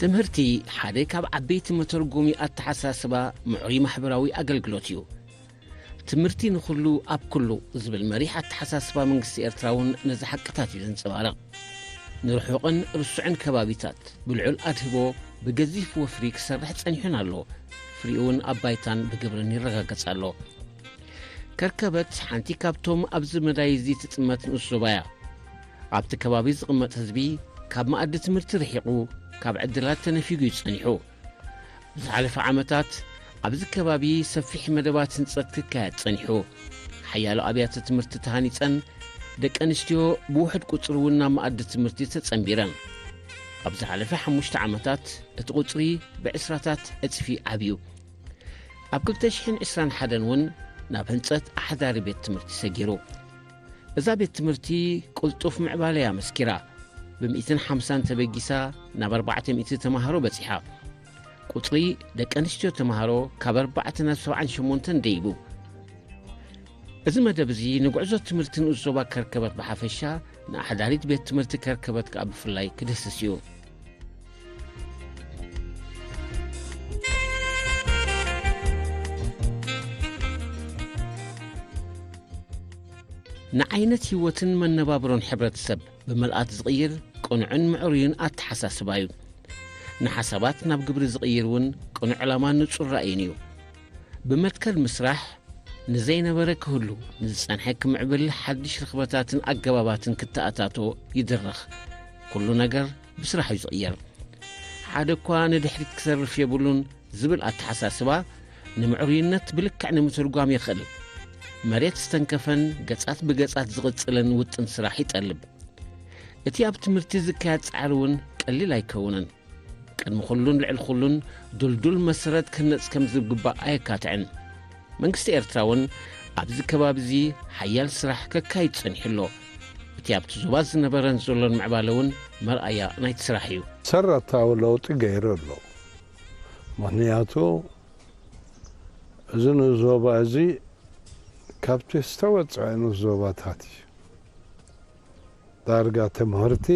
ትምህርቲ ሓደ ካብ ዓበይቲ መተርጎሚ ኣተሓሳስባ ምዕሩይ ማሕበራዊ ኣገልግሎት እዩ። ትምህርቲ ንኹሉ ኣብ ኩሉ ዝብል መሪሕ ኣተሓሳስባ መንግስቲ ኤርትራ እውን ነዚ ሓቅታት እዩ ዘንጸባርቕ። ንርሑቕን ርሱዕን ከባቢታት ብልዑል ኣድህቦ ብገዚፍ ወፍሪ ክሰርሕ ጸኒሑን ኣሎ። ፍሪኡ እውን ኣብ ባይታን ብግብርን ይረጋገጽ ኣሎ። ከርከበት ሓንቲ ካብቶም ኣብዚ መዳይ እዚ ትጥመት ንኡስ ዞባ እያ። ኣብቲ ከባቢ ዝቕመጥ ህዝቢ ካብ መኣዲ ትምህርቲ ርሒቑ፣ ካብ ዕድላት ተነፊጉ እዩ ጸኒሑ። ብዝሓለፈ ዓመታት ኣብዚ ከባቢ ሰፊሕ መደባት ህንጸት ክካየድ ጸኒሑ። ሓያሎ ኣብያተ ትምህርቲ ተሃኒጸን፣ ደቂ ኣንስትዮ ብውሑድ ቁጽሪ እውን ናብ መኣዲ ትምህርቲ ተጸንቢረን። ኣብ ዝሓለፈ ሓሙሽተ ዓመታት እቲ ቁጽሪ ብዕስራታት ዕጽፊ ዓብዩ። ኣብ ክልተ ሽሕን ዕስራን ሓደን እውን ናብ ህንጸት ኣሕዳሪ ቤት ትምህርቲ ሰጊሩ። እዛ ቤት ትምህርቲ ቅልጡፍ ምዕባለ እያ መስኪራ። ብ150 ተበጊሳ ናብ ኣርባዕተ ሚእቲ ተማሃሮ በጺሓ። ቁጽሪ ደቂ ኣንስትዮ ተማሃሮ ካብ ኣርባዕተ ናብ ሰብዓን ሸሞንተን ደይቡ። እዚ መደብ እዚ ንጉዕዞ ትምህርቲ ንኡስ ዞባ ከርከበት ብሓፈሻ፣ ንኣሕዳሪት ቤት ትምህርቲ ከርከበት ከኣ ብፍላይ ክድህስስ እዩ። ንዓይነት ህይወትን መነባብሮን ሕብረተሰብ ብምልኣት ዝቕይር ቅኑዕን ምዕሩይን ኣተሓሳስባ እዩ። ንሓሳባት ናብ ግብሪ ዝቕይር እውን ቅኑዕ ዕላማን ንጹር ራእይን እዩ። ብመትከል ምስራሕ፣ ንዘይነበረ ክህሉ፣ ንዝጸንሐ ክምዕብል፣ ሓድሽ ርኽበታትን ኣገባባትን ክተኣታቶ ይድርኽ። ኩሉ ነገር ብስራሕ እዩ ዝቕየር። ሓደ እኳ ንድሕሪት ክተርፍ የብሉን ዝብል ኣተሓሳስባ፣ ንምዕሩይነት ብልክዕ ንምትርጓም የኽእል። መሬት ዝተንከፈን ገጻት ብገጻት ዝቕጽልን ውጥን ስራሕ ይጠልብ። እቲ ኣብ ትምህርቲ ዝካየድ ጻዕሪ እውን ቀሊል ኣይከውንን። ቅድሚ ኩሉን ልዕሊ ኩሉን ድልዱል መሰረት ክህነጽ ከም ዝግባእ ኣየካትዕን። መንግስቲ ኤርትራ እውን ኣብዚ ከባቢ እዚ ሓያል ስራሕ ከካይድ ጸኒሑ ኣሎ። እቲ ኣብቲ ዞባ ዝነበረን ዘሎን ምዕባለ እውን መርኣያ ናይቲ ስራሕ እዩ። መሰረታዊ ለውጢ ገይሩ ኣሎ። ምኽንያቱ እዚ ንዞባ እዚ ካብቲ ዝተወጽዐ ንዞባታት እዩ። ዳርጋ ትምህርቲ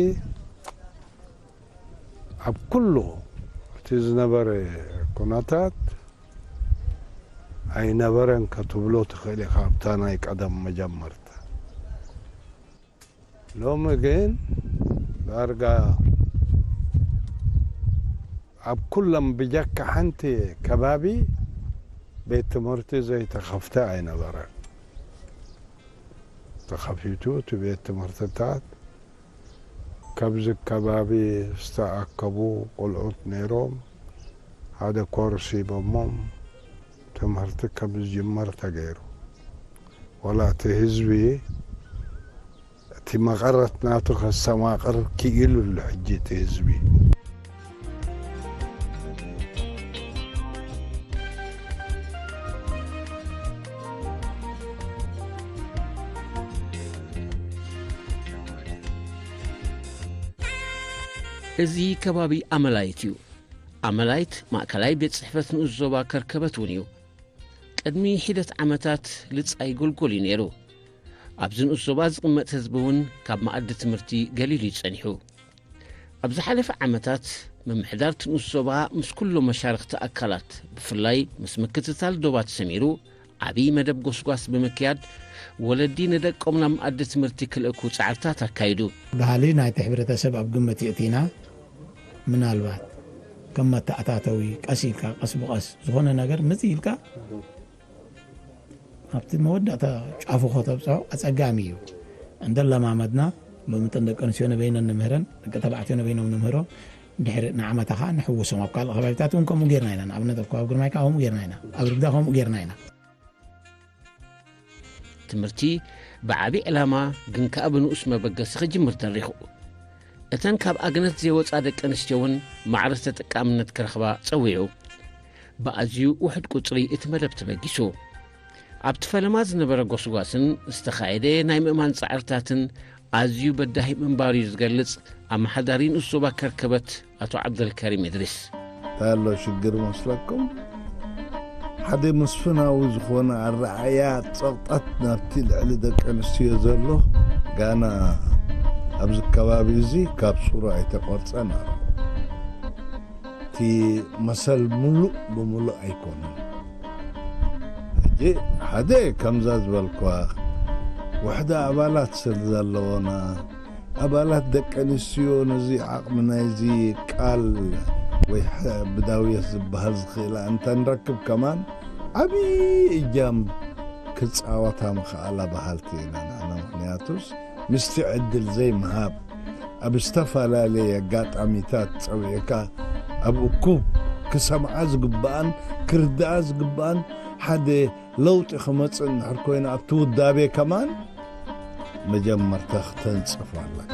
ኣብ ኩሉ እቲ ዝነበረ ኩነታት ኣይነበረን ክትብሎ ትኽእል ኢኻ፣ ኣብታ ናይ ቀደም መጀመርታ። ሎሚ ግን ዳርጋ ኣብ ኩሎም ብጀካ ሓንቲ ከባቢ ቤት ትምህርቲ ዘይተኸፍተ ኣይነበረን። ተኸፊቱ እቲ ቤት ትምህርትታት፣ ካብዚ ከባቢ ዝተኣከቡ ቆልዑት ነይሮም፣ ሓደ ኮርስ ሂቦሞም ትምህርቲ ከም ዝጅመር ተገይሩ። ዋላ እቲ ህዝቢ እቲ መቐረት ናቱ ከስተማቕር ክኢሉ ኣሎ። ሕጂ እቲ ህዝቢ እዚ ከባቢ ኣመላይት እዩ። ኣመላይት ማእከላይ ቤት ጽሕፈት ንኡስ ዞባ ከርከበት እውን እዩ። ቅድሚ ሒደት ዓመታት ልጻይ ጎልጎል እዩ ነይሩ። ኣብዚ ንኡስ ዞባ ዝቕመጥ ህዝቢ እውን ካብ መኣዲ ትምህርቲ ገሊሉ እዩ ጸኒሑ። ኣብ ዝሓለፈ ዓመታት ምምሕዳር እቲ ንኡስ ዞባ ምስ ኩሎም መሻርኽቲ ኣካላት፣ ብፍላይ ምስ ምክትታል ዶባት ሰሚሩ፣ ዓብዪ መደብ ጎስጓስ ብምክያድ፣ ወለዲ ንደቆም ናብ መኣዲ ትምህርቲ ክልእኩ ጻዕርታት ኣካይዱ። ባህሊ ናይቲ ሕብረተሰብ ኣብ ግምት የእቲና፣ ምናልባት ከም መተኣታተዊ ቀስ ኢልካ፣ ቀስ ብቐስ ዝኾነ ነገር ምጽ ኢልካ ኣብቲ መወዳእታ ጫፉ ከተብጽሖ ኣጸጋሚ እዩ። እንደለማመድና፣ ሎምጥን ደቂ ኣንስትዮ ንበይነን ንምህረን፣ ደቂ ተባዕትዮ ንበይኖም ንምህሮ፣ ድሕሪ ንዓመታ ኸዓ ንሕውሶም። ኣብ ካልእ ከባቢታት እውን ከምኡ ጌርና ኢና። ንኣብነት ኣብ ከባቢ ግርማይ ከዓ ከምኡ ጌርና ኢና። ኣብ ርግዳ ከምኡ ጌርና ኢና። ትምህርቲ ብዓቢ ዕላማ ግን ከኣ ብንኡስ መበገሲ ክጅምር ተሪኹ። እተን ካብ ኣግነት ዘይወጻ ደቂ ኣንስትዮ እውን ማዕረ ተጠቃምነት ክረኽባ ጸዊዑ። ብኣዝዩ ውሑድ ቁጽሪ እቲ መደብ ተበጊሱ። ኣብቲ ፈለማ ዝነበረ ጎስጓስን ዝተኻየደ ናይ ምእማን ጻዕርታትን ኣዝዩ በዳሂ ምንባሩ እዩ ዝገልጽ ኣመሓዳሪ ንኡስ ዞባ ከርከበት ኣቶ ዓብደልከሪም እድሪስ። እንታይ ኣሎ ሽግር መስለኩም? ሓደ መስፍናዊ ዝኾነ ኣረኣያ ጸቕጣት ናብቲ ልዕሊ ደቂ ኣንስትዮ ዘሎ ጋና ኣብዚ ከባቢ እዚ ካብ ሱሩ ኣይተቖርጸን ኣሎ። እቲ መሰል ሙሉእ ብሙሉእ ኣይኮነን። ሕጂ ሓደ ከምዛ ዝበልኳ ውሕደ ኣባላት ስለ ዘለዎና ኣባላት ደቂ ኣንስትዮ ነዚ ዓቕሚ ናይዚ ቃል ወይ ሐ-፣ ብዳውየት ዝበሃል ዝኽእላ እንተንረክብ ከማን ዓብዪ እጃም ክጻወታ ምኽኣላ በሃልቲ ኢና ንሕና። ምኽንያቱስ ምስቲ ዕድል ዘይምሃብ ኣብ ዝተፈላለየ ኣጋጣሚታት ጸዊዕካ ኣብ እኩብ ክሰምዓ ዝግብኣን ክርድኣ ዝግብኣን ሓደ ለውጢ ክመጽእ እንድሕር ኮይኑ ኣብቲ ውዳቤ ከማን መጀመርታ ክተንጽፎ ኣለካ።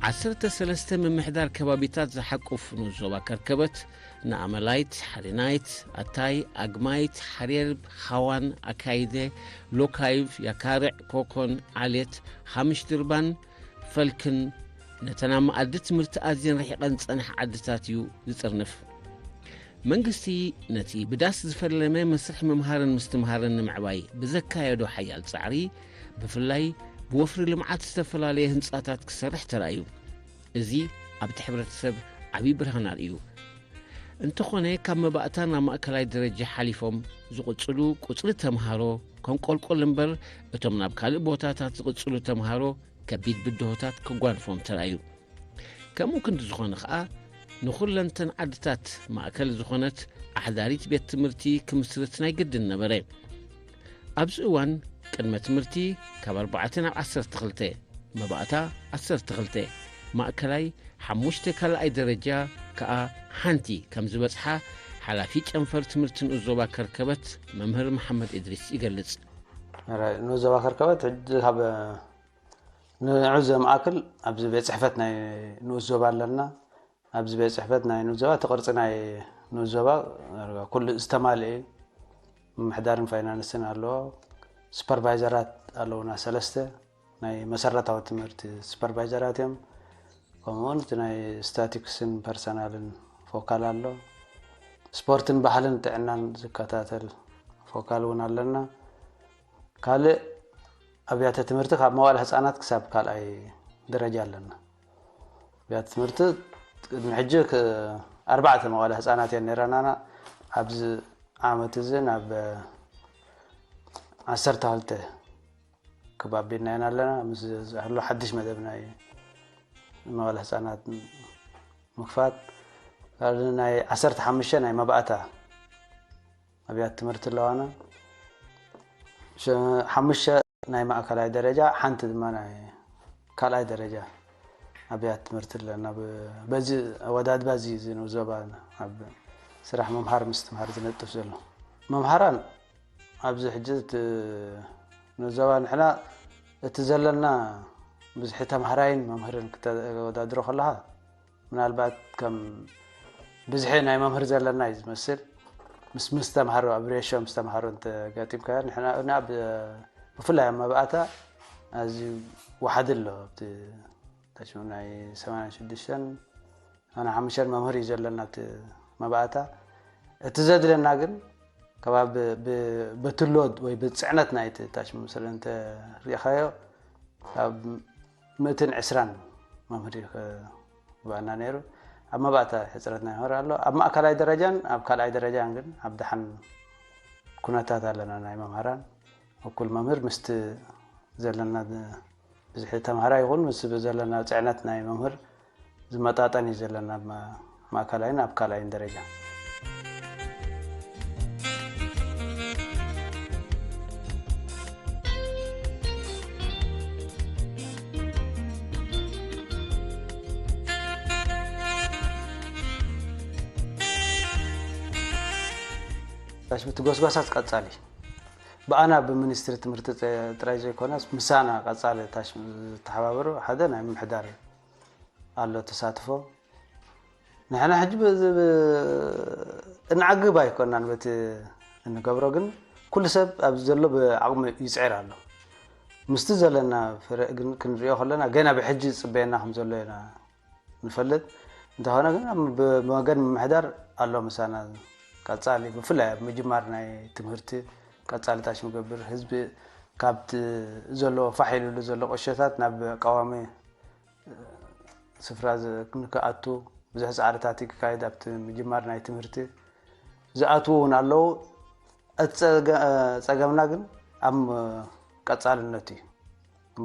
ዓሰርተ ሰለስተ ምምሕዳር ከባቢታት ዝሓቁፍ ንኡስ ዞባ ከርከበት ንኣመላይት፣ ሓሪናይት፣ ኣታይ፣ ኣግማይት፣ ሓሬርብ፣ ሃዋን፣ ኣካይደ፣ ሎካይቭ፣ ያካርዕ፣ ኮኮን፣ ዓሌት፣ ሃምሽ ድርባን ፈልክን ነተን ኣብ መኣዲ ትምህርቲ ኣዝየን ርሒቐን ዝጸንሓ ዓድታት እዩ ዝጥርንፍ። መንግስቲ ነቲ ብዳስ ዝፈለመ መስርሕ ምምሃርን ምስትምሃርን ንምዕባይ ብዘካየዶ ሓያል ጻዕሪ፣ ብፍላይ ብወፍሪ ልምዓት ዝተፈላለየ ህንጻታት ክሰርሕ ተራእዩ። እዚ ኣብቲ ሕብረተሰብ ዓብዪ ብርሃን ኣርእዩ። እንተኾነ፣ ካብ መባእታ ናብ ማእከላይ ደረጃ ሓሊፎም ዝቕጽሉ ቁጽሪ ተምሃሮ ከንቆልቁል እምበር፣ እቶም ናብ ካልእ ቦታታት ዝቕጽሉ ተምሃሮ ከቢድ ብድሆታት ክጓንፎም ተራእዩ። ከምኡ ክንዲ ዝኾነ ኸኣ፣ ንኹለንተን ዓድታት ማእከል ዝኾነት ኣሕዳሪት ቤት ትምህርቲ ክምስርት ናይ ግድን ነበረ። ኣብዚ እዋን ቅድመ ትምህርቲ ካብ ኣርባዕተ ናብ ዓሰርተ ክልተ፣ መባእታ ዓሰርተ ክልተ፣ ማእከላይ ሓሙሽተ፣ ካልኣይ ደረጃ ከኣ ሓንቲ ከም ዝበጽሓ ሓላፊ ጨንፈር ትምህርቲ ንኡስ ዞባ ከርከበት መምህር መሓመድ እድሪስ ይገልጽ። ንኡስ ዞባ ከርከበት ሕጂ ካብ ንዑ ዘማእክል ኣብዚ ቤት ጽሕፈት ናይ ንኡስ ዞባ ኣለና። ኣብዚ ቤት ጽሕፈት ናይ ንኡስ ዞባ እቲ ቅርጺ ናይ ንኡስ ዞባ ኩሉ ዝተማልአ እዩ። ምምሕዳርን ፋይናንስን ኣለዎ። ሱፐርቫይዘራት ኣለዉና ሰለስተ ናይ መሰረታዊ ትምህርቲ ሱፐርቫይዘራት እዮም። ከምኡውን እቲ ናይ ስታቲክስን ፐርሰናልን ፎካል ኣሎ። ስፖርትን ባህልን ጥዕናን ዝከታተል ፎካል እውን ኣለና። ካልእ ኣብያተ ትምህርቲ ካብ መዋእለ ህጻናት ክሳብ ካልኣይ ደረጃ ኣለና። ኣብያተ ትምህርቲ ቅድሚ ሕጂ ክ-፣ ኣርባዕተ መዋእለ ህጻናት እየን ነይረናና። ኣብዚ ዓመት እዚ ናብ ዓሰርተ ክልተ ክባቢና ኢና ኣለና። ምስ ዘሎ ሓድሽ መደብ ናይ መዋእለ ህጻናት ምኽፋት፣ ካልእ ናይ ዓሰርተ ሓሙሽተ ናይ መባእታ ኣብያት ትምህርቲ ኣለዋና። ሸ-፣ ሓሙሽተ ናይ ማእከላይ ደረጃ፣ ሓንቲ ድማ ናይ ካልኣይ ደረጃ ኣብያት ትምህርቲ ኣለና። ብ-፣ በዚ ኣወዳድባ እዚ፣ እዚ ንኡስ ዞባ ኣብ ስራሕ ምምሃር ምስትምሃር ዝነጥፍ ዘሎ። መምሃራን ኣብዚ ሕጂ እቲ ንኡስ ዞባ ንሕና እቲ ዘለና ብዝሒ ተምሃራይን መምህርን ክተወዳድሮ ከለኻ፣ ምናልባት ከም ብዝሒ ናይ መምህር ዘለና እዩ ዝመስል። ምስ፣ ምስ ተምሃሮ፣ ኣብ ሬሾ ምስ ተምሃሮ እንተገጢምካዮ፣ ንሕና፣ ንሕና ብ-፣ ብፍላይ ኣብ መባእታ ኣዝዩ ወሓዲ ኣሎ ኣብቲ ታሽሙ ናይ ሰማንያን ሽዱሽተን ሰማንያን ሓሙሽተን መምህር እዩ ዘለና እቲ መባእታ። እቲ ዘድለና ግን ከባቢ ብ- በቲ ሎድ ወይ ብፅዕነት ናይቲ ታሽሙ ስለ እንተሪእኻዮ ካብ ምእትን ዕስራን መምህር እዩ ከ- ባና ነይሩ። ኣብ መባእታ ሕፅረት ናይ መምህር ኣሎ። ኣብ ማእከላይ ደረጃን ኣብ ካልኣይ ደረጃን ግን ኣብ ደሓን ኩነታት ኣለና ናይ መምህራን። እኩል መምህር ምስቲ ዘለና ብዝሒ ተምሃራይ ይኹን ምስ ዘለና ፅዕነት ናይ መምህር ዝመጣጠን እዩ ዘለና ኣብ ማ- ማእከላይን ኣብ ካልኣይን ደረጃ። ታሽም እቲ ጎስጓሳት ቀጻሊ ብኣና ብሚኒስትሪ ትምህርቲ ጥራይ ዘይኮነስ ምሳና ቀጻሊ ታሽም ዝተሓባበሩ ሓደ ናይ ምምሕዳር ኣሎ ተሳትፎ። ንሕና ሕጂ ብ- ብ- እንዓግብ ኣይኮናን በቲ እንገብሮ፣ ግን ኩሉ ሰብ ኣብ ዘሎ ብዓቕሙ ይጽዕር ኣሎ። ምስቲ ዘለና ፍረ ግን ክንሪኦ ከለና ገና ብሕጂ ዝጽበየና ከም ዘሎ ኢና ንፈልጥ። እንተኾነ ግን ኣብ ብ- ብመገድ ምምሕዳር ኣሎ ምሳና ቀጻሊ፣ ብፍላይ ኣብ ምጅማር ናይ ትምህርቲ ቀጻሊ ታሽ ምገብር ህዝቢ ካብቲ ዘለዎ ፋሕ ኢሉሉ ዘሎ ቁሸታት ናብ ቀዋሚ ስፍራ ዝ- ንክኣቱ ብዙሕ ፃዕርታት ይካየድ። ኣብቲ ምጅማር ናይ ትምህርቲ ዝኣትዉ እውን ኣለዉ። እቲ ፀገ- ፀገምና ግን ኣብ ቀፃልነቱ እዩ።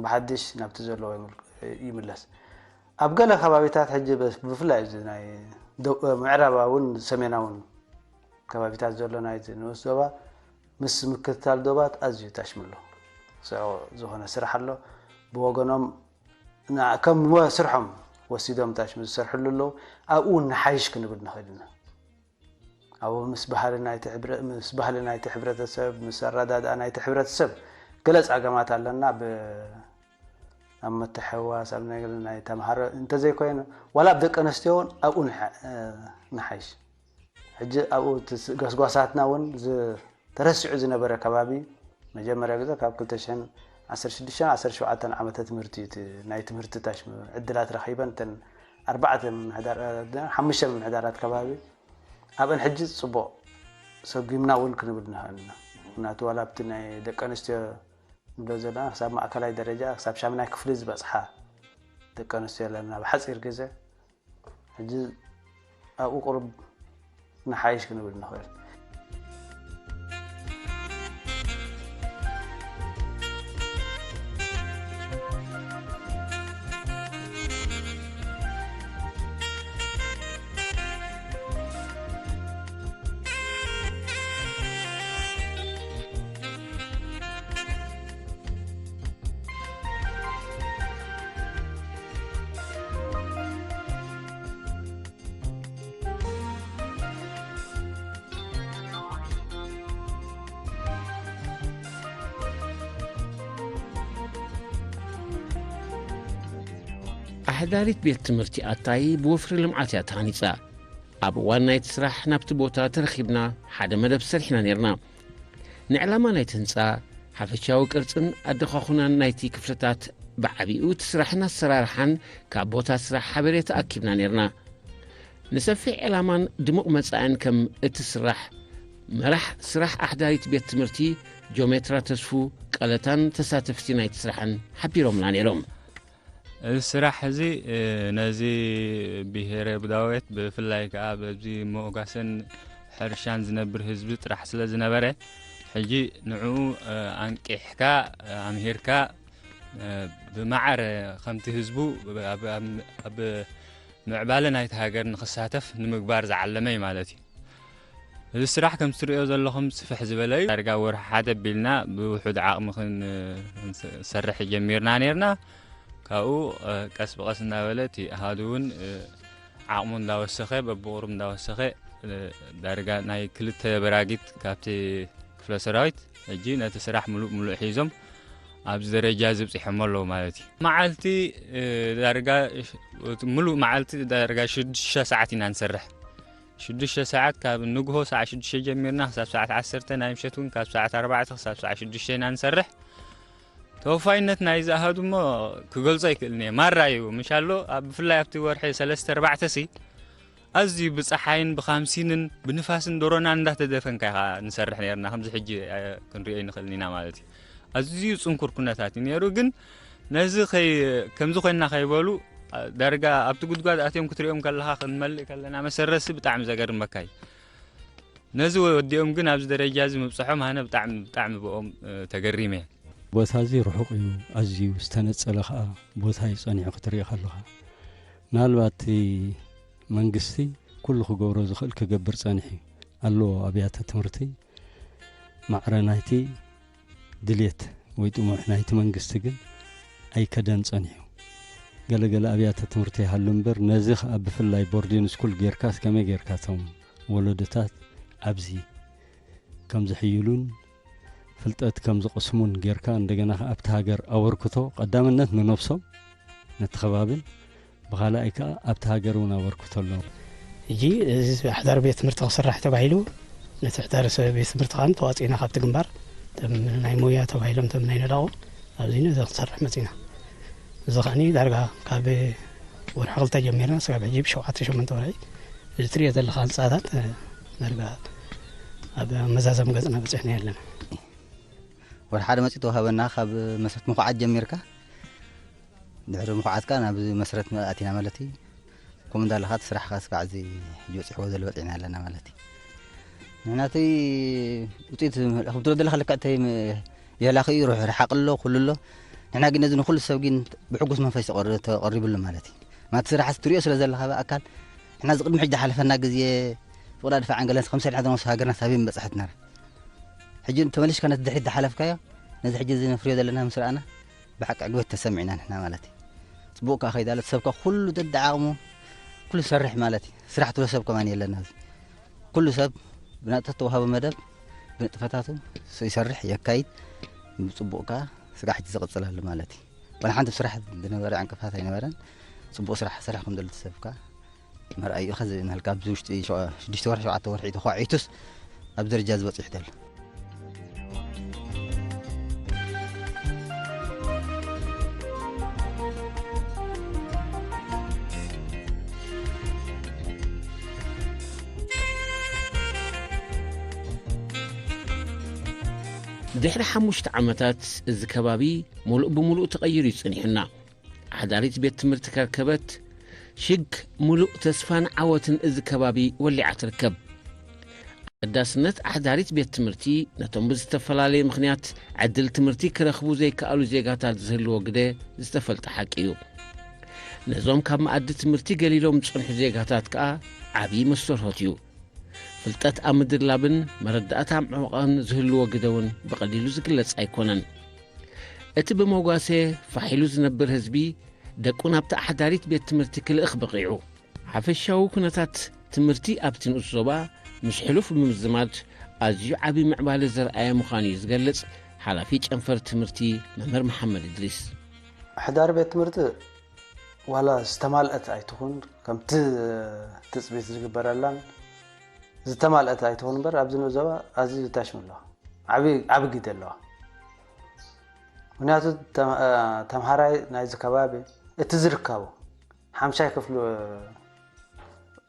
ብሓድሽ ናብቲ ዘለዎ ይምል- ይምለስ። ኣብ ገለ ከባቢታት ሕጂ በ- ብፍላይ እዚ ናይ ደ- ምዕራባውን ሰሜናውን ከባቢታት ዘሎ ናይቲ ንኡስ ዞባ ምስ ምክትታል ዶባት ኣዝዩ ታሽምሎ ስዑ ዝኾነ ስራሕ ኣሎ። ብወገኖም ና- ከም ሞ- ስርሖም ወሲዶም ታሽም ዝሰርሕሉ ኣለዉ። ኣብኡ እውን ንሓይሽ ክንብል ንኽእል ኢና። ኣብኡ ምስ ባህሊ ናይቲ ሕብረ- ምስ ባህሊ ናይቲ ሕብረተሰብ፣ ምስ ኣረዳድኣ ናይቲ ሕብረተሰብ ገለ ጸገማት ኣለና። ብ- ኣብ መተሐዋስ ኣብ ነገር ናይ ተምሃሮ እንተዘይኮይኑ ዋላ ኣብ ደቂ ኣንስትዮ እውን ኣብኡ ንሓ- ንሓይሽ። ሕጂ ኣብኡ እቲ ስ- ገስጓሳትና እውን ዝ- ተረሲዑ ዝነበረ ከባቢ መጀመርያ ግዜ ካብ ክልተ ሽሕን ዓሰርተ ሽዱሽተን ዓሰርተ ሸውዓተን ዓመተ ትምህርቲ እዩ እቲ ናይ ትምህርቲ ታሽም ዕድላት ረኺበን እተን ኣርባዕተ ምምሕዳር ሓሙሽተ ምምሕዳራት ከባቢ ኣብአን ሕጂ ፅቡቕ ሰጒምና እውን ክንብል ንኽእል ኢና። ምክንያቱ ዋላ ኣብቲ ናይ ደቂ ኣንስትዮ ንብሎ ዘለና ክሳብ ማእከላይ ደረጃ ክሳብ ሻምናይ ክፍሊ ዝበፅሓ ደቂ ኣንስትዮ ኣለና ብሓፂር ግዜ ሕጂ ኣብኡ ቁሩብ ንሓይሽ ክንብል ንኽእል። ኣሕዳሪት ቤት ትምህርቲ ኣታይ ብወፍሪ ልምዓት እያ ተሃኒጻ። ኣብ እዋን ናይቲ ስራሕ ናብቲ ቦታ ተረኺብና ሓደ መደብ ሰሪሕና ነይርና። ንዕላማ ናይቲ ህንጻ፣ ሓፈሻዊ ቅርጽን ኣደኻኹናን ናይቲ ክፍልታት ብዓቢኡ እቲ ስራሕን ኣሰራርሓን ካብ ቦታ ስራሕ ሓበሬታ ኣኪብና ነይርና። ንሰፊሕ ዕላማን ድሙቕ መጻእን ከም እትስራሕ መራሕ ስራሕ ኣሕዳሪት ቤት ትምህርቲ ጆሜትራ ተስፉ ቀለታን ተሳተፍቲ ናይቲ ስራሕን ሓቢሮምና ነይሮም። እዚ ስራሕ እዚ ነዚ ብሄረ ቡዳዌት ብፍላይ ከዓ በዚ ሞጋሰን ሕርሻን ዝነብር ህዝቢ ጥራሕ ስለ ዝነበረ ሕጂ ንዕኡ ኣንቂሕካ ኣምሂርካ ብማዕረ ከምቲ ህዝቡ ኣብ ምዕባለ ናይቲ ሃገር ንክሳተፍ ንምግባር ዝዓለመ እዩ ማለት እዩ። እዚ ስራሕ ከም ትሪኦ ዘለኹም ስፍሕ ዝበለ እዩ። ዳርጋ ወርሒ ሓደ ኣቢልና ብውሑድ ዓቕሚ ክንሰርሕ ጀሚርና ነርና። ካብኡ ቀስ ብቐስ እናበለ እቲ ኣሃዱ እውን ዓቕሙ እንዳወሰኸ በብቑሩብ እንዳወሰኸ ዳርጋ ናይ ክልተ በራጊት ካብቲ ክፍለ ሰራዊት ሕጂ ነቲ ስራሕ ምሉእ ምሉእ ሒዞም ኣብዚ ደረጃ እዚ ብፂሖሞ ኣለዉ ማለት እዩ። መዓልቲ ዳርጋ ምሉእ መዓልቲ ዳርጋ ሽዱሽተ ሰዓት ኢና ንሰርሕ። ሽዱሽተ ሰዓት ካብ ንግሆ ሰዓት ሽዱሽተ ጀሚርና ክሳብ ሰዓት ዓሰርተ ናይ ምሸት እውን ካብ ሰዓት ኣርባዕተ ክሳብ ሰዓት ሽዱሽተ ኢና ንሰርሕ። እቲ ተወፋይነት ናይዚ ኣሃዱ እሞ ክገልጾ ኣይክእልን እየ። ማራ እዩ ምሻሎ። ኣብ ብፍላይ ኣብቲ ወርሒ ሰለስተ ኣርባዕተ ሲ ኣዝዩ ብጸሓይን ብኻምሲንን ብንፋስን ዶሮናን እንዳተደፈንካ ኢኻ ንሰርሕ ነርና። ከምዚ ሕጂ እ፣ ክንሪኦ ኣይንኽእልን ኢና ማለት እዩ። ኣዝዩ ጽንኩር ኩነታት እዩ ነይሩ። ግን ነዚ ከይ-፣ ከምዚ ኮይንና ከይበሉ፣ እ፣ ዳርጋ ኣብቲ ጉድጓድ ኣትዮም ክትሪኦም ከለኻ ክንመልእ ከለና መሰረሲ ብጣዕሚ ዘገርመካ እዩ። ነዚ ወዲኦም ግን ኣብዚ ደረጃ እዚ ምብጽሖም ኣነ ብጣዕሚ፣ ብጣዕሚ ብኦም፣ እ፣ ተገሪመ። ቦታ እዚ ርሑቕ እዩ፣ ኣዝዩ ዝተነጸለ ኸኣ ቦታ እዩ ጸኒሑ ክትርኢ ከለኻ። ምናልባት እቲ መንግስቲ ኩሉ ክገብሮ ዝኽእል ክገብር ጸኒሑ እዩ። ኣለዎ ኣብያተ ትምህርቲ ማዕረ ናይቲ ድልየት ወይ ጥሙሕ ናይቲ መንግስቲ ግን ኣይከደን ጸኒሑ። ገለገለ ኣብያተ ትምህርቲ ይሃሉ እምበር፣ ነዚ ኸኣ ብፍላይ ቦርዲን ስኩል ጌርካስ ከመይ ጌርካ እቶም ወለዶታት ኣብዚ ከም ዝሕይሉን ፍልጠት ከም ዝቕስሙን ጌርካ፣ እንደገና ኸኣ ኣብቲ ሃገር ኣበርክቶ፣ ቀዳምነት ንነብሶም፣ ነቲ ከባብን፣ ብኻልኣይ ከኣ ኣብቲ ሃገር እውን ኣበርክቶ ኣለዎም። ሕጂ እዚ ኣሕዳሪ ቤት ትምህርቲ ክስራሕ ተባሂሉ፣ ነቲ ኣሕዳሪ ሰ-፣ ቤት ትምህርቲ ከኣ ተዋፂእና ካብቲ ግንባር፣ እቶም ናይ ሞያ ተባሂሎም፣ እቶም ናይ ነዳቑ፣ ኣብዚ ነዚ ክንሰርሕ መፂና። እዚ ከኣኒ ዳርጋ ካብ ወርሒ ክልተ ጀሚርና፣ ስጋብ ሕጂ ብሸውዓተ ሸሞንተ ወርሒ፣ እዚ ትሪኦ ዘለኻ ህንፃታት፣ እ፣ ዳርጋ ኣብ መዛዘም ገፅና በፂሕና ኣለና። ወርሒ ሓደ መፂኡ ተዋሃበና፣ ካብ መስረት ምኹዓት ጀሚርካ፣ ድሕሪ ምኹዓትካ ናብ መስረት ኣቲና ማለት እዩ። ከምኡ እንዳለኻ እቲ ስራሕካ ስጋዕ እዚ ሕጂ በፂሕዎ ዘሎ በፂሕና ኣለና ማለት እዩ። ንሕና እቲ ውፅኢት ከም ትብሎ ዘለኻ ልክዕ እንተይ ም-፣ የላኺ እዩ፣ ርሕ-፣ ርሓቕ ኣሎ፣ ኩሉ ኣሎ። ንሕና ግን ነዚ ንኩሉ ሰብ ግን ብሕጉስ መንፈስ ተቐር-፣ ተቐሪብሉ ማለት እዩ። ማቲ ስራሕ ትሪኦ ስለ ዘለኻ ብኣካል፣ ንሕና እዚ ቅድሚ ሕጂ ዝሓለፈና ግዜ ፍቕዳ ድፋዕ ዓንገለን ከም ሰሪሕና ዝነሱ ሃገርና ሳቢ ምበፅሐት ነራ። ሕጂ ተመሊስካ ነቲ ድሕሪት ዝሓለፍካዮ፣ ነዚ ሕጂ እዚ ነፍርዮ ዘለና ምስ ረኣና፣ ብሓቂ ዕግበት ተሰሚዕና ንሕና ማለት እዩ። ጽቡቕ ከኣ ከይዳለት ሰብካ ኩሉ ደደዓቕሙ ኩሉ ይሰርሕ ማለት እዩ። ስራሕ ትብሎ ሰብ ከማን የለን ኣብዚ። ኩሉ ሰብ ብናቱ ተዋሃቦ መደብ ብንጥፈታቱ ስ-፣ ይሰርሕ፣ የካይድ። ብጽቡቕ ከኣ ስጋዕ ሕጂ ዝቕጽል ኣሎ ማለት እዩ። ዋላ ሓንቲ ስራሕ ዝነበረ ዕንቅፋት ኣይነበረን። ጽቡቕ ስራሕ ሰራሕ ከም ዘሎ ተሰብካ መርኣዩ ኢኻ ዝእመልካ። ኣብዚ ውሽጢ ሸ-፣ ሽዱሽተ ወርሒ፣ ሸውዓተ ወርሒ ተዃዒቱስ ኣብ ደረጃ ዝበጽሕ ደሎ። ድሕሪ ሓሙሽተ ዓመታት እዚ ከባቢ ሙሉእ ብሙሉእ ተቐይሩ እዩ ጸኒሑና። ሓዳሪት ቤት ትምህርቲ ከርከበት ሽግ ሙሉእ ተስፋን ዓወትን እዚ ከባቢ ወሊዓ ትርከብ። ኣገዳስነት ኣሕዳሪት ቤት ትምህርቲ ነቶም ብዝተፈላለየ ምኽንያት ዕድል ትምህርቲ ክረኽቡ ዘይከኣሉ ዜጋታት ዝህልዎ ግደ ዝተፈልጠ ሓቂ እዩ። ነዞም ካብ መኣዲ ትምህርቲ ገሊሎም ዝጸንሑ ዜጋታት ከኣ ዓብዪ መስተርሆት እዩ። ፍልጠት ኣብ ምድላብን መረዳእታ ምዕቋን ዝህልዎ ግደ እውን ብቐሊሉ ዝግለጽ ኣይኮነን። እቲ ብመጓሰ ፋሕ ኢሉ ዝነብር ህዝቢ ደቁ ናብቲ ኣሕዳሪት ቤት ትምህርቲ ክልእኽ በቒዑ። ሓፈሻዊ ኩነታት ትምህርቲ ኣብቲ ንኡስ ዞባ ምስ ሕሉፍ ብምዝማድ ኣዝዩ ዓቢ ምዕባለ ዘርኣየ ምዃኑ እዩ ዝገልጽ ሓላፊ ጨንፈር ትምህርቲ መምህር መሓመድ እድሪስ። ኣሕዳሪ ቤት ትምህርቲ ዋላ ዝተማልአት ኣይትኹን፣ ከምቲ ትጽቢት ዝግበረላን ዝተማልአት ኣይትኹን እምበር፣ ኣብዚ ንኡስ ዞባ ኣዝዩ ታሽሙ ኣለዋ። ዓቢ፣ ዓቢ ግደ ኣለዋ። ምኽንያቱ ተም-፣ እ፣ ተምሃራይ ናይዚ ከባቢ እቲ ዝርከቡ ሓምሻይ ክፍሊ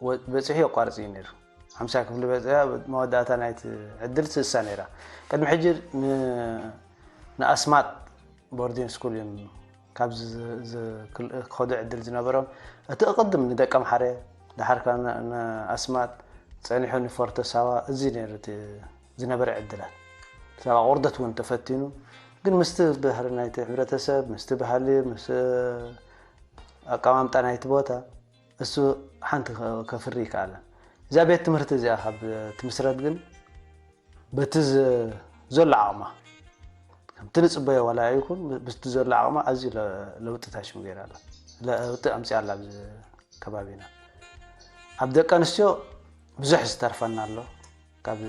ወ-፣ በጺሑ የቋርጽ እዩ ነይሩ። ሓምሻይ ክፍሊ በጺሑ መወዳእታ ናይቲ ዕድል ስሳ ነይራ። ቅድሚ ሕጂ ን-፣ ንኣስማጥ ቦርዲንግ ስኩል እዮም ካብ ዝ-፣ ዝ-፣ ክል-፣ ክኸዱ ዕድል ዝነበሮም። እቲ እቕድም ንደቀምሓረ፣ ደሓር ከኣ ን-፣ ንኣስማጥ፣ ጸኒሑ ንፎርቶ ሳዋ፣ እዚ ነይሩ እቲ ዝነበረ ዕድላት። ብዛዕባ ቁርደት እውን ተፈቲኑ፣ ግን ምስቲ ባህሪ ናይቲ ሕብረተሰብ፣ ምስቲ ባህሊ፣ ምስ ኣቀማምጣ ናይቲ ቦታ፣ እሱ ሓንቲ ከ-፣ ከፍሪ ይከኣለን። እዛ ቤት ትምህርቲ እዚኣ ካብ ትምስረት ግን በቲ ዝ-፣ ዘሎ ዓቕማ፣ ከምቲ ንጽበዮ ዋላ ይኹን፣ ምስቲ ዘሎ ዓቕማ ኣዝዩ ለ-፣ ለውጢ ታሽሙ ገይራ ኣላ። ለውጢ ኣምጺኣ ኣላ ኣብዚ ከባቢና። ኣብ ደቂ ኣንስትዮ ብዙሕ ዝተርፈና ኣሎ። ካብ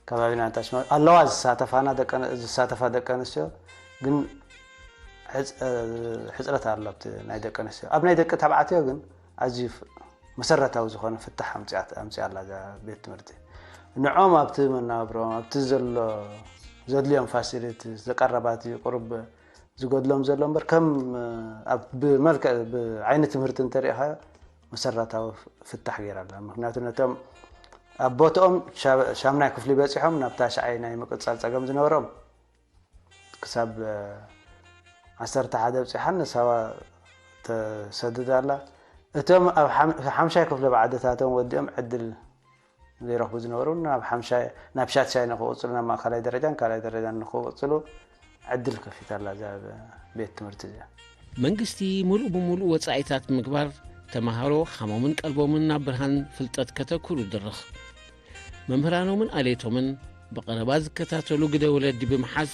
ከባቢና እንታች ማለት ኣለዋ ዝሳተፋና ደቂ ኣን-፣ ዝሳተፋ ደቂ ኣንስትዮ፣ ግን ሕጽ-፣ እ፣ ሕጽረት ኣሎ ኣብቲ ናይ ደቂ ኣንስትዮ። ኣብ ናይ ደቂ ተባዕትዮ ግን ኣዝዩ ፍ-፣ መሰረታዊ ዝኾነ ፍታሕ ኣምጺኣት-፣ ኣምጺኣ ኣላ እዛ ቤት ትምህርቲ። ንዖም ኣብቲ መነባብሮኦም፣ ኣብቲ ዘሎ ዘድልዮም ፋሲሊቲ ዘቀረባት እዩ ቁሩብ ዝጎድሎም ዘሎ እምበር ከም ኣብ ብመልክዕ ብዓይኒ ትምህርቲ እንተሪኢኻዮ መሰረታዊ ፍታሕ ገይራ ኣላ። ምክንያቱ ነቶም ኣብ ቦትኦም ሻ- ሻምናይ ክፍሊ በፂሖም ናብ ታሽዓይ ናይ ምቅፃል ፀገም ዝነበሮም ክሳብ ዓሰርተ ሓደ ኣብፂሓ ንሳዋ ተሰድድ ኣላ። እቶም ኣብ ሓም- ሓምሻይ ክፍሊ ብዓድታቶም ወዲኦም ዕድል ዘይረኽቡ ዝነበሩ ናብ ሓምሻይ ናብ ሻትሻይ ንክቕፅሉ ናብ ማእኸላይ ደረጃን ካልኣይ ደረጃን ንክቕፅሉ ዕድል ከፊታ ኣላ እዛ ቤት ትምህርቲ እዚኣ። መንግስቲ ሙሉእ ብሙሉእ ወፃኢታት ብምግባር ተምሃሮ ሓሞምን ቀልቦምን ናብ ብርሃን ፍልጠት ከተኩሩ ድርኽ። መምህራኖምን ኣሌቶምን ብቐረባ ዝከታተሉ ግደ ወለዲ ብምሓዝ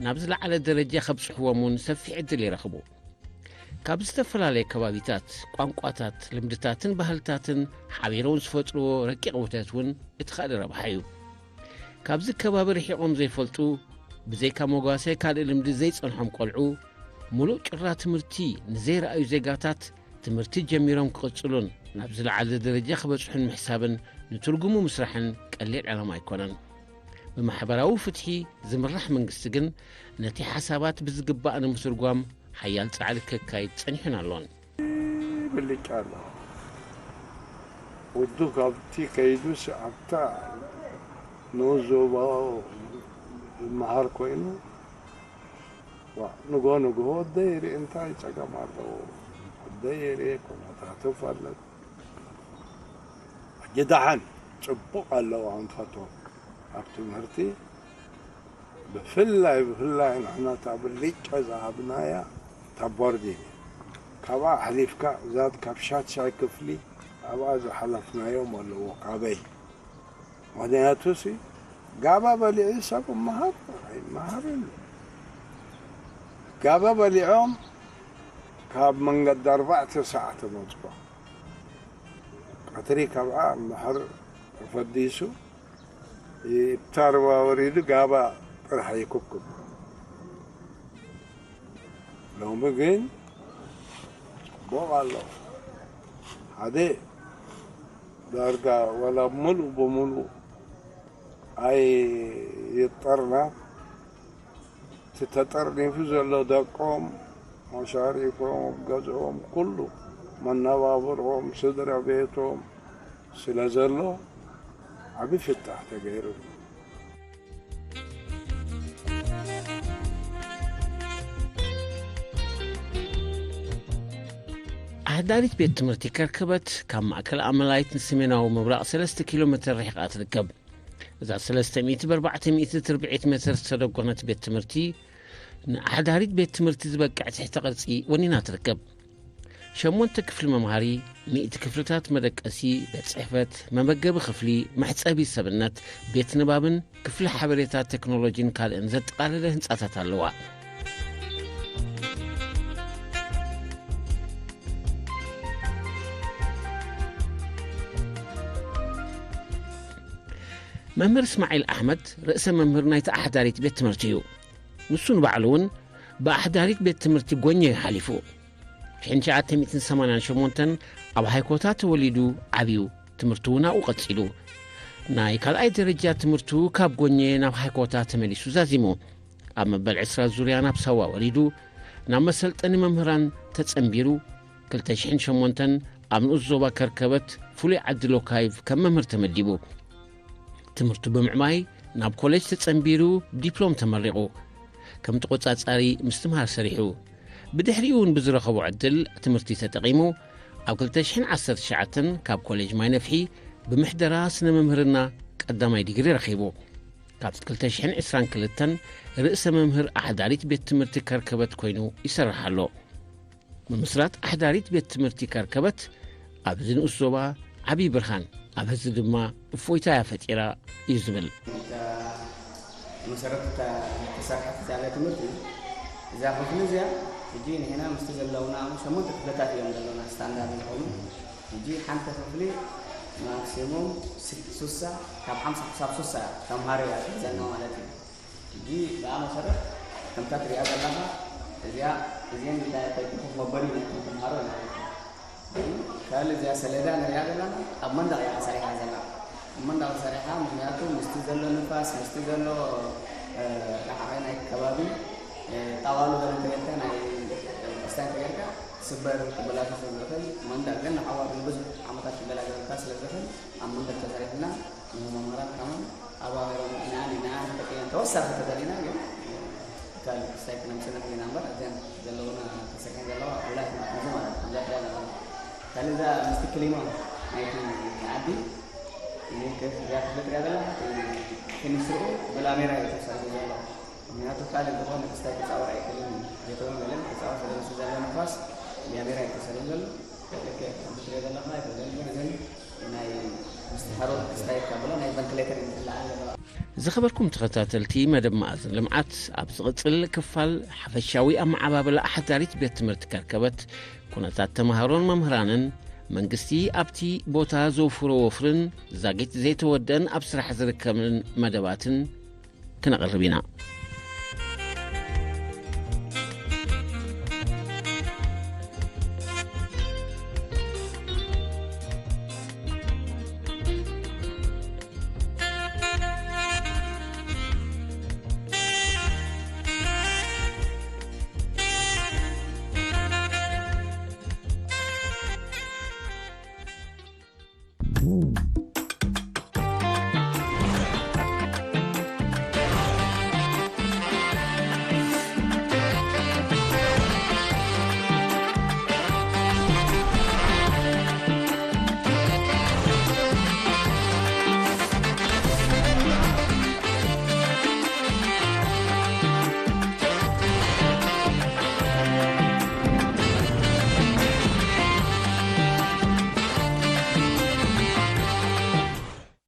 ናብ ዝለዓለ ደረጃ ከብፅሕዎም እውን ሰፊሕ ዕድል ይረኽቡ። ካብ ዝተፈላለየ ከባቢታት፣ ቋንቋታት፣ ልምድታትን ባህልታትን ሓቢሮም ዝፈጥርዎ ረቂቕ ውህደት እውን እቲ ካልእ ረብሓ እዩ። ካብዚ ከባቢ ርሒቖም ዘይፈልጡ፣ ብዘይካ መጓሰ ካልእ ልምዲ ዘይጸንሖም ቆልዑ፣ ምሉእ ጭራ ትምህርቲ ንዘይረኣዩ ዜጋታት ትምህርቲ ጀሚሮም ክቕጽሉን ናብ ዝለዓለ ደረጃ ክበጽሑን ምሕሳብን ንትርጉሙ ምስራሕን ቀሊል ዕላማ ኣይኮነን። ብማሕበራዊ ፍትሒ ዝምራሕ መንግስቲ ግን ነቲ ሓሳባት ብዝግባእ ንምትርጓም ሓያል ጻዕሪ ከካይድ ጸኒሑን ኣሎን። ብልጫ ኣሎ። ውዱ ካብቲ ከይዱስ ኣብታ ንኡስ ዞባ ዝመሃር ኮይኑ ዋ፣ ንጎ ንግሆ ወደይ ይርኢ እንታይ ጸገም ኣለዎ? ወደይ ይርኢ ኩነታቱ ፈልጥ። ሕጂ ደሓን ጽቡቕ ኣለዎ ኣንፈቶም ኣብ ትምህርቲ ብፍላይ ብፍላይ ንሕና እታ ብልጫ ዝሃብናያ እታ ቦርዲንግ ካብኣ ኣሕሊፍካ እዛ ካብ ሻትሻይ ክፍሊ ኣብኣ ዝሓለፍናዮም ኣለዎ ካበይ ምክንያቱ ሲ ጋባ በሊዑ ሰብ እመሃር ኣይመሃርን ጋባ በሊዖም ካብ መንገዲ ኣርባዕተ ሰዓት መፅኮ ቀትሪ ካብኣ ምሕር ተፈዲሱ ብታርባ ወሪዱ ጋባ ጥራሕ ይኩብኩብ። ሎሚ ግን ፅቡቕ ኣሎ። ሓደ ዳርጋ ዋላ ሙሉእ ብሙሉእ ኣይጠርና እቲ ተጠርኒፉ ዘሎ ደቆም፣ መሻሪፎም፣ ገዝኦም፣ ኩሉ መነባብሮኦም፣ ስድራ ቤቶም ስለ ዘሎ ዓቢ ፍታሕ ተገይሩሉ። ኣሕዳሪት ቤት ትምህርቲ ከርከበት ካብ ማእከል ኣመላይት ንሰሜናዊ ምብራቕ ሰለስተ ኪሎ ሜትር ርሒቓ ትርከብ። እዛ ሰለስተ ሚእቲ ብኣርባዕተ ሚእቲ ትርብዒት ሜትር ዝተደጎነት ቤት ትምህርቲ ንኣሕዳሪት ቤት ትምህርቲ ዝበቅዕ ትሕተ ቅርጺ ወኒና ትርከብ። ሸሞንተ ክፍሊ መምሃሪ፣ ሚእቲ ክፍልታት መደቀሲ፣ ቤት ጽሕፈት፣ መመገቢ ክፍሊ፣ መሕጸቢ ሰብነት፣ ቤት ንባብን ክፍሊ ሓበሬታ ቴክኖሎጂን ካልእን ዘጠቓለለ ህንጻታት ኣለዋ። መምህር እስማዒል ኣሕመድ ርእሰ መምህር ናይቲ ኣሕዳሪት ቤት ትምህርቲ እዩ። ንሱ ንባዕሉ እውን ብኣሕዳሪት ቤት ትምህርቲ ጎኘ እዩ ሓሊፉ። ሽሕን ትሽዓተ ሚእትን ሰማንያን ሸሞንተን ኣብ ሃይኮታ ተወሊዱ ዓብዩ፣ ትምህርቱ እውን ኣብኡ ቀጺሉ። ናይ ካልኣይ ደረጃ ትምህርቱ ካብ ጎኘ ናብ ሃይኮታ ተመሊሱ ዛዚሙ። ኣብ መበል ዕስራ ዙርያ ናብ ሳዋ ወሪዱ ናብ መሰልጠኒ መምህራን ተጸንቢሩ። ክልተ ሽሕን ሸሞንተን ኣብ ንኡስ ዞባ ከርከበት ፍሉይ ዓዲ ሎካይቭ ከም መምህር ተመዲቡ። ትምህርቱ ብምዕማይ ናብ ኮሌጅ ተጸንቢሩ ብዲፕሎም ተመሪቑ። ከም ተቖጻጻሪ ምስትምሃር ሰሪሑ። ብድሕሪኡ እውን ብዝረኸቦ ዕድል ትምህርቲ ተጠቒሙ ኣብ ክልተ ሽሕን ዓሰርተ ትሽዓተን ካብ ኮሌጅ ማይ ነፍሒ ብምሕደራ ስነ መምህርና ቀዳማይ ዲግሪ ረኺቡ። ካብ ክልተ ሽሕን ዕስራን ክልተን ርእሰ መምህር ኣሕዳሪት ቤት ትምህርቲ ከርከበት ኮይኑ ይሰርሕ ኣሎ። ምምስራት ኣሕዳሪት ቤት ትምህርቲ ከርከበት ኣብዚ ንኡስ ዞባ ዓብዪ ብርሃን፣ ኣብ ህዝቢ ድማ እፎይታ እያ ፈጢራ እዩ ዝብል። መሰረት እታ ተሰርሐት እዛ ቤት ትምህርቲ እዛ ክፍሊ እዚኣ ሕጂ ንሕና ምስቲ ዘለውና ሸሞንተ ክፍልታት እዮም ዘለውና ስታንዳርድ ዝኾኑ ሕጂ ሓንቲ ክፍሊ ማክሲሙም ሱሳ ካብ ሓምሳ ክሳብ ሱሳ ተምሃሮ እያ ትሕዘና ማለት እዩ። ሕጂ ብኣ መሰረት ከምታ ትሪኣ ዘለኻ እዚኣ እዚአን እንታይ ኮይንኩም ኮፍ መበሊ ናይቶም ተምሃሮ ማለት እዩ። ግን ካልእ እዚኣ ሰሌዳ ንሪኣ ዘለና ኣብ መንደቕ እያ ተሰሪሓ ዘላ። ኣብ መንደቕ ተሰሪሓ ምክንያቱ ምስቲ ዘሎ ንፋስ ምስቲ ዘሎ ደሓቐ ናይ ከባቢ ጣዋሉ ገለ እንተጌርካ ናይ ክስታይ እንተጌርካ ስበር ክበላሸ ስለ ዝኽእል መንደቕ ግን ንዓዋሩ ንብዙሕ ዓመታት ክገላገልካ ስለ ዝኽእል ኣብ መንደቕ ተሰሪሕና ንመምህራን ከማን ኣባቢሮም ኢና ኢና ተጠቂና ተወሳኺ ተደሊና ግን ካልእ ክስታይ ክነምፅእ ንኽእል ኢና እምበር እዚን ዘለውና ተሰሪሐን ዘለዋ ውላት ንዙ ማለት እዛ ትሪኣ ዘለና ካልእ እዛ ምስቲ ክሊማ ናይቲ ዓዲ እዚኣ ክፍሊ ትሪኣ ዘላ ኬሚስትሪኡ ብላሜራ እዩ ተሰሪሑ ዘሎ። ምክንያቱ ካልእ ዝኾነ ክስታይ ክፃወር ኣይክእልን እዩ። ዘይኮነ ገለን ክፃወር ስለ ዝስእ ዘሎ ንፋስ ብያሜራ እዩ ተሰሪሑ ዘሎ። ልክዕ ከምቲ ትሪኦ ዘለኻ ኣይኮነን ግን እዘን ናይ ምስቲ ሓሮት ክስታይ ካብ ብሎ ናይ ቨንትሌተር እዩ ዝለዓል ዘለዋ። ዝኸበርኩም ተኸታተልቲ መደብ መኣዝን ልምዓት፣ ኣብ ዝቕጽል ክፋል ሓፈሻዊ ኣመዓባብላ ሓዳሪት ቤት ትምህርቲ ከርከበት፣ ኩነታት ተምሃሮን መምህራንን፣ መንግስቲ ኣብቲ ቦታ ዘውፍሮ ወፍርን ዛጊት ዘይተወደን ኣብ ስራሕ ዝርከብን መደባትን ክነቕርብ ኢና።